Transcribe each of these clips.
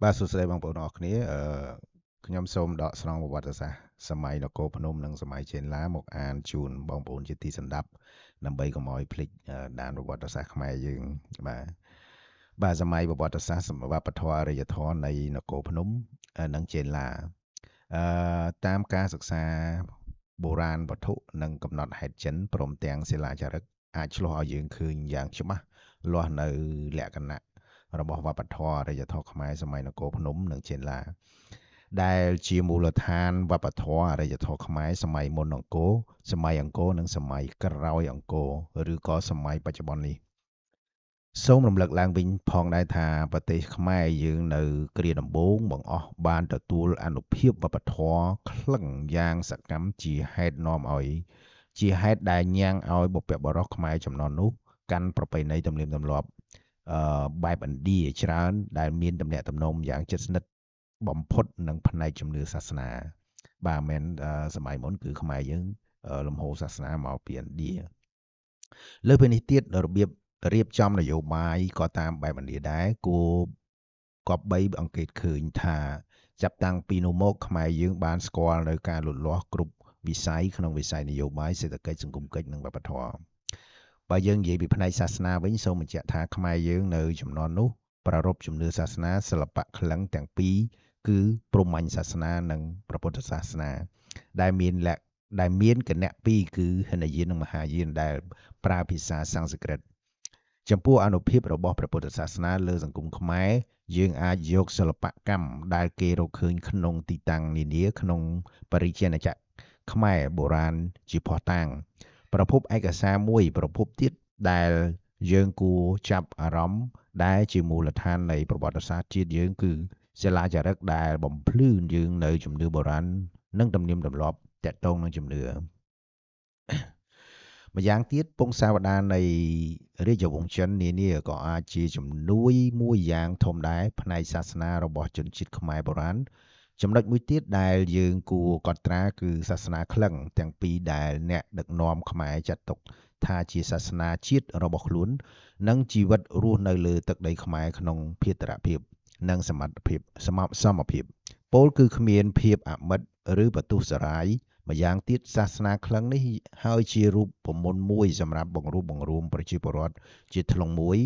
បាទសួស្តីបងប្អូនអរគ្នាខ្ញុំសូមដកស្រង់ប្រវត្តិសាស្ត្រសម័យនគរភ្នំនិងសម័យចេនឡាមកអានជូនបងប្អូនជាទីសន្តាប់ដើម្បីកុំឲ្យភ្លេចដានប្រវត្តិសាស្ត្រខ្មែរយើងបាទបាទសម័យប្រវត្តិសាស្ត្រសម្រាប់វប្បធម៌អរិយធម៌នៃនគរភ្នំនិងចេនឡាតាមការសិក្សាបុរាណវត្ថុនិងកំណត់ហេតុចិនព្រមទាំងសិលាចារឹកអាចឆ្លុះឲ្យយើងឃើញយ៉ាងច្បាស់លាស់នៅលក្ខណៈរបស់វប្បធម៌អរិយធម៌ខ្មែរសម័យនគរភ្នំនិងចេនឡាដែលជាមូលដ្ឋានវប្បធម៌អរិយធម៌ខ្មែរសម័យមុនអង្គរសម័យអង្គរនិងសម័យក្រោយអង្គរឬក៏សម័យបច្ចុប្បន្ននេះសូមរំលឹកឡើងវិញផងដែរថាប្រទេសខ្មែរយើងនៅគ្រាដំបូងបង្អស់បានទទួលអនុភាពវប្បធម៌ក្លឹងយ៉ាងសកម្មជាហេតុនាំឲ្យជាហេតុដែលញ៉ាំងឲ្យបុព្វបុរសខ្មែរចំនួននោះកាន់ប្រពៃណីទំនៀមទម្លាប់បែបឥណ្ឌាច្រើនដែលមានទំនាក់ទំនងយ៉ាងជិតស្និទ្ធបំផុតនឹងផ្នែកជំនឿសាសនាបាទមិនសម័យមុនគឺខ្មែរយើងលំហូរសាសនាមកពីឥណ្ឌាលើពីនេះទៀតរបៀបរៀបចំនយោបាយក៏តាមបែបឥណ្ឌាដែរគួរគប្បីអង្កេតឃើញថាចាប់តាំងពីនោះមកខ្មែរយើងបានស្គាល់នៅការលូតលាស់គ្រប់វិស័យក្នុងវិស័យនយោបាយសេដ្ឋកិច្ចសង្គមកិច្ចនិងវប្បធម៌បើយើងនិយាយពីផ្នែកសាសនាវិញសូមបញ្ជាក់ថាខ្មែរយើងនៅជំនាន់នោះប្រារព្ធជំនឿសាសនាសិល្បៈក្លឹងទាំងពីរគឺព្រហ្មញ្ញសាសនានិងព្រះពុទ្ធសាសនាដែលមានគណៈពីរគឺហិនយាននិងមហាយានដែលប្រើភាសាសំស្ក្រឹតចំពោះអនុភាពរបស់ព្រះពុទ្ធសាសនាលើសង្គមខ្មែរយើងអាចយកសិល្បកម្មដែលគេរកឃើញក្នុងទីតាំងនានាក្នុងបរិជាណាចក្រខ្មែរបុរាណជាភស្តុតាងប្រភពឯកសារមួយប្រភពទៀតដែលយើងគួរចាប់អារម្មណ៍ដែលជាមូលដ្ឋាននៃប្រវត្តិសាស្ត្រជាតិយើងគឺសិលាចារឹកដែលបំភ្លឺយើងនៅជំនឿបុរាណនិងទំនៀមទម្លាប់ទាក់ទងនឹងជំនឿម្យ៉ាងទៀតពង្សាវតារនៃរាជវង្សចិននានាក៏អាចជាជំនួយមួយយ៉ាងធំដែរផ្នែកសាសនារបស់ជនជាតិខ្មែរបុរាណចំណុចមួយទៀតដែលយើងគួរកត់ត្រាគឺសាសនាក្លឹងទាំងពីរដែលអ្នកដឹកនាំខ្មែរចាត់ទុកថាជាសាសនាជាតិរបស់ខ្លួននិងជីវិតរស់នៅលើទឹកដីខ្មែរក្នុងភេតរភាពនិងសមត្ថភាពសមភាពពោលគឺគ្មានភាពអមិត្តឬបន្ទុះសារាយម្យ៉ាងទៀតសាសនាក្លឹងនេះហើយជារូបមន្តមួយសម្រាប់បង្រួបបង្រួមប្រជាពលរដ្ឋជាធ្លុងមួយ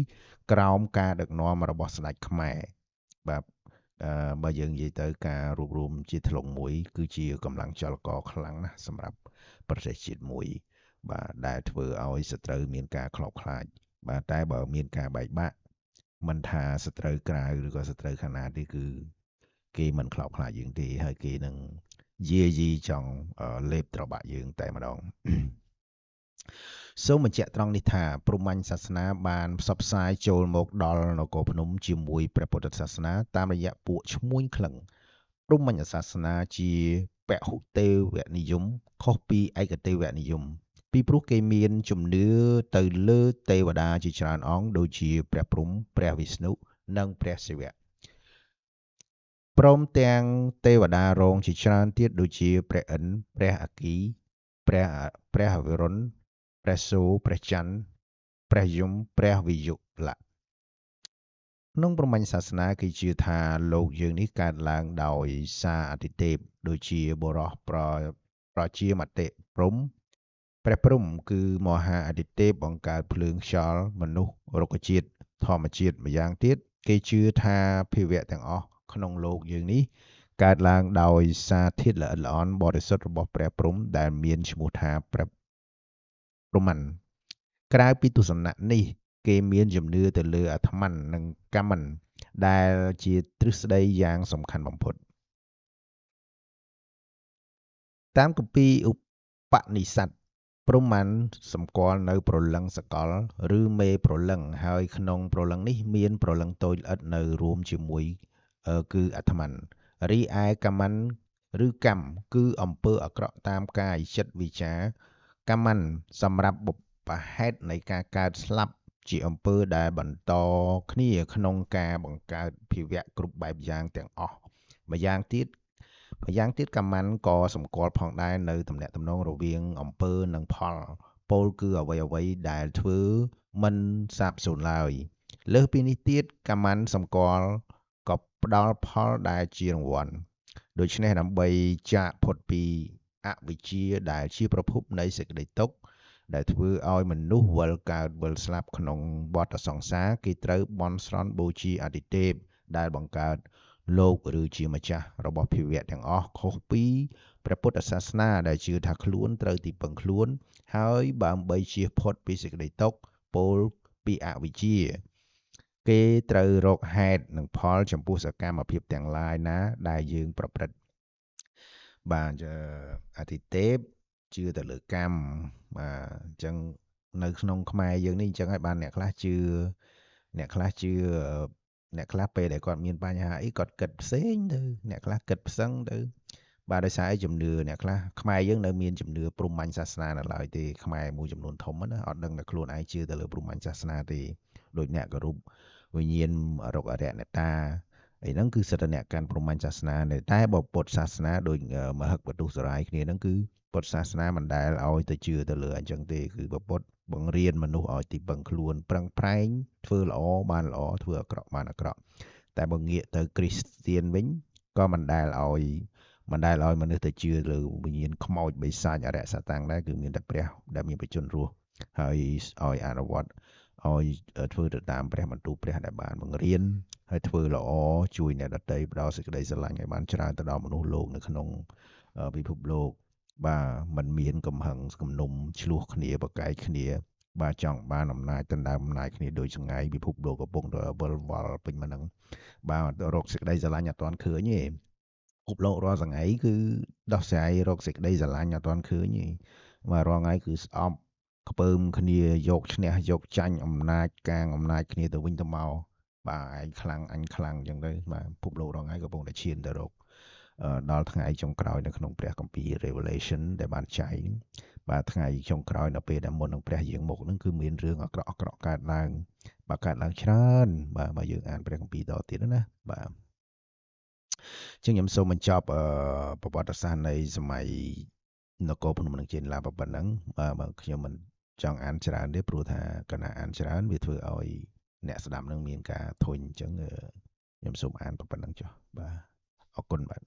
ក្រោមការដឹកនាំរបស់ស្ដេចខ្មែរបាទបើយើងនិយាយទៅការរួបរួមជាធ្លុងមួយគឺជាកម្លាំងចលករខ្លាំងណាស់សម្រាប់ប្រទេសជាតិមួយបាទដែលធ្វើឲ្យសត្រូវមានការខ្លោចខ្លាចបាទតែបើមានការបែកបាក់មិនថាសត្រូវក្រៅឬក៏សត្រូវខាងណាទេគឺគេមិនខ្លោចខ្លាចយើងទេហើយគេនឹងយាយីចង់លេបត្របាក់យើងតែម្ដងសូមបញ្ជាក់ត្រង់នេះថាព្រហ្មញ្ញសាសនាបានផ្សព្វផ្សាយចូលមកដល់នគរភ្នំជាមួយព្រះពុទ្ធសាសនាតាមរយៈពួកឈ្មួញក្លឹងព្រហ្មញ្ញសាសនាជាពហុទេវនិយមខុសពីឯកទេវនិយមពីព្រោះគេមានជំនឿទៅលើទេវតាជាច្រើនអង្គដូចជាព្រះព្រហ្មព្រះវិស្ណុនិងព្រះសិវៈព្រមទាំងទេវតារងជាច្រើនទៀតដូចជាព្រះឥន្ទ្រព្រះអគីព្រះអវិរុណព្រះសូរព្រះច័ន្ទព្រះយមព្រះវិយុលៈក្នុងព្រហ្មញ្ញសាសនាគេជឿថាលោកយើងនេះកើតឡើងដោយសារអតិទេពដូចជាបុរសប្រជាមតិព្រហ្មព្រះព្រហ្មគឺមហាអតិទេពបង្កើតភ្លើងខ្យល់មនុស្សរុក្ខជាតិធម្មជាតិម្យ៉ាងទៀតគេជឿថាភាវៈទាំងអស់ក្នុងលោកយើងនេះកើតឡើងដោយសារធាតុល្អិតល្អន់បរិសុទ្ធរបស់ព្រះព្រហ្មដែលមានឈ្មោះថាព្រះព្រហ្មញ្ញក្រៅពីទស្សនៈនេះគេមានជំនឿទៅលើអាត្ម័ននិងកម្មន្តដែលជាទ្រឹស្ដីយ៉ាងសំខាន់បំផុតតាមគម្ពីរឧបនិស្ស័តព្រហ្មញ្ញសម្គាល់នៅព្រលឹងសកលឬមេព្រលឹងហើយក្នុងព្រលឹងនេះមានព្រលឹងតូចល្អិតនៅរួមជាមួយគឺអាត្ម័នរីឯកម្មន្តឬកម្មគឺអំពើអាក្រក់តាមកាយចិត្តវិចារកម្មន្តសម្រាប់បុព្វហេតុនៃការកើតស្លាប់ជាអំពើដែលបន្តគ្នាក្នុងការបង្កើតភាវៈគ្រប់បែបយ៉ាងទាំងអស់ម្យ៉ាងទៀតកម្មន្តក៏សម្គាល់ផងដែរនៅទំនាក់ទំនងរវាងអំពើនិងផលពោលគឺអ្វីៗដែលធ្វើមិនសាបសូន្យឡើយលើសពីនេះទៀតកម្មន្តសម្គាល់ក៏ ផ្ដល់ផលដែលជារង្វាន់ដូច្នេះដើម្បីចាកផុតពីអវិជ្ជាដែលជាប្រភពនៃសេចក្តីទុក្ខដែលធ្វើឲ្យមនុស្សវិលកើតវិលស្លាប់ក្នុងវដ្តសង្សារគេត្រូវបន់ស្រន់បូជាអាទិទេពដែលបង្កើតលោកឬជាម្ចាស់របស់ភាវៈទាំងអស់ខុសពីព្រះពុទ្ធសាសនាដែលជឿថាខ្លួនត្រូវទីពឹងខ្លួនហើយដើម្បីជៀសផុតពីសេចក្តីទុក្ខពោលពីអវិជ្ជាគេត្រូវរកហេតុនិងផលចំពោះសកម្មភាពទាំងឡាយណាដែលយើងប្រព្រឹត្តបាទអាទិទេពជឿទៅលើកម្មបាទអញ្ចឹងនៅក្នុងខ្មែរយើងនេះអញ្ចឹងហើយបានអ្នកខ្លះជឿអ្នកខ្លះជឿអ្នកខ្លះពេលដែលគាត់មានបញ្ហាអីគាត់គិតផ្សេងទៅអ្នកខ្លះគិតផ្សឹងទៅបាទដោយសារអីជំនឿអ្នកខ្លះខ្មែរយើងនៅមានជំនឿព្រហ្មញ្ញសាសនានៅឡើយទេខ្មែរមួយចំនួនធំណាអត់ដឹងតែខ្លួនឯងជឿទៅលើព្រហ្មញ្ញសាសនាទេដូចអ្នកគោរពវិញ្ញាណរកអរិយអ្នកតាអីហ្នឹងគឺសិទ្ធិអ្នកកាន់ព្រហ្មញ្ញសាសនាតែបើពុទ្ធសាសនាដូចមហិកបទុសរាយគ្នាហ្នឹងគឺពុទ្ធសាសនាមិនដែលឲ្យទៅជឿទៅលើអញ្ចឹងទេគឺពុទ្ធបង្រៀនមនុស្សឲ្យទីពឹងខ្លួនប្រឹងប្រែងធ្វើល្អបានល្អធ្វើអាក្រក់បានអាក្រក់តែបើងាកទៅគ្រីស្ទៀនវិញក៏មិនដែលឲ្យមនុស្សទៅជឿលើវិញ្ញាណខ្មោចបិសាចអរិយសតាំងដែរគឺមានតែព្រះដែលមានបច្ចុប្បន្នរស់ហើយឲ្យអនុវត្តឲ្យធ្វើទៅតាមព្រះបន្ទូលព្រះដែលបានបង្រៀនហើយធ្វើល្អជួយអ្នកដទៃផ្ដល់សេចក្តីស្រឡាញ់ឲ្យបានច្រើនទៅដល់មនុស្សលោកនៅក្នុងពិភពលោកបាទมันមានកំហឹងគំនុំឆ្លោះគ្នាប្រកែកគ្នាបាទចង់បានអំណាចដណ្ដើមអំណាចគ្នាដូចសងៃពិភពលោកកំពុងតែវិលវល់ពេញមកហ្នឹងបាទរកសេចក្តីស្រឡាញ់អត់ទាន់ឃើញទេពិភពលោករាល់ថ្ងៃគឺដោះស្រាយរកសេចក្តីស្រឡាញ់អត់ទាន់ឃើញទេបាទរាល់ថ្ងៃគឺស្អប់ខ្ពើមគ្នាយកឈ្នះយកចាញ់អំណាចកាងអំណាចគ្នាទៅវិញទៅមកបាទឯងខ្លាំងអញខ្លាំងអញ្ចឹងទៅបាទពិភពលោករាល់ថ្ងៃកំពុងតែឈានទៅរកដល់ថ្ងៃចុងក្រោយនៅក្នុងព្រះគម្ពីរ Revelation ដែលបានចែងបាទថ្ងៃចុងក្រោយនៅពេលដែលមុននឹងព្រះយាងមកហ្នឹងគឺមានរឿងអាក្រក់កើតឡើងបាទកើតឡើងច្រើនបាទបើយើងអានព្រះគម្ពីរតទៀតណាបាទជាងខ្ញុំសូមបញ្ចប់ប្រវត្តិសាស្ត្រនៃសម័យនគរភ្នំនិងចេនឡាប៉ុណ្ណឹងបាទខ្ញុំមិនចង់អានច្រើនទេព្រោះថាកាលណាអានច្រើនវាធ្វើឲ្យអ្នកស្ដាប់នឹងមានការធុញអញ្ចឹងខ្ញុំសូមអានប៉ុណ្ណឹងចុះបាទអរគុណបាទ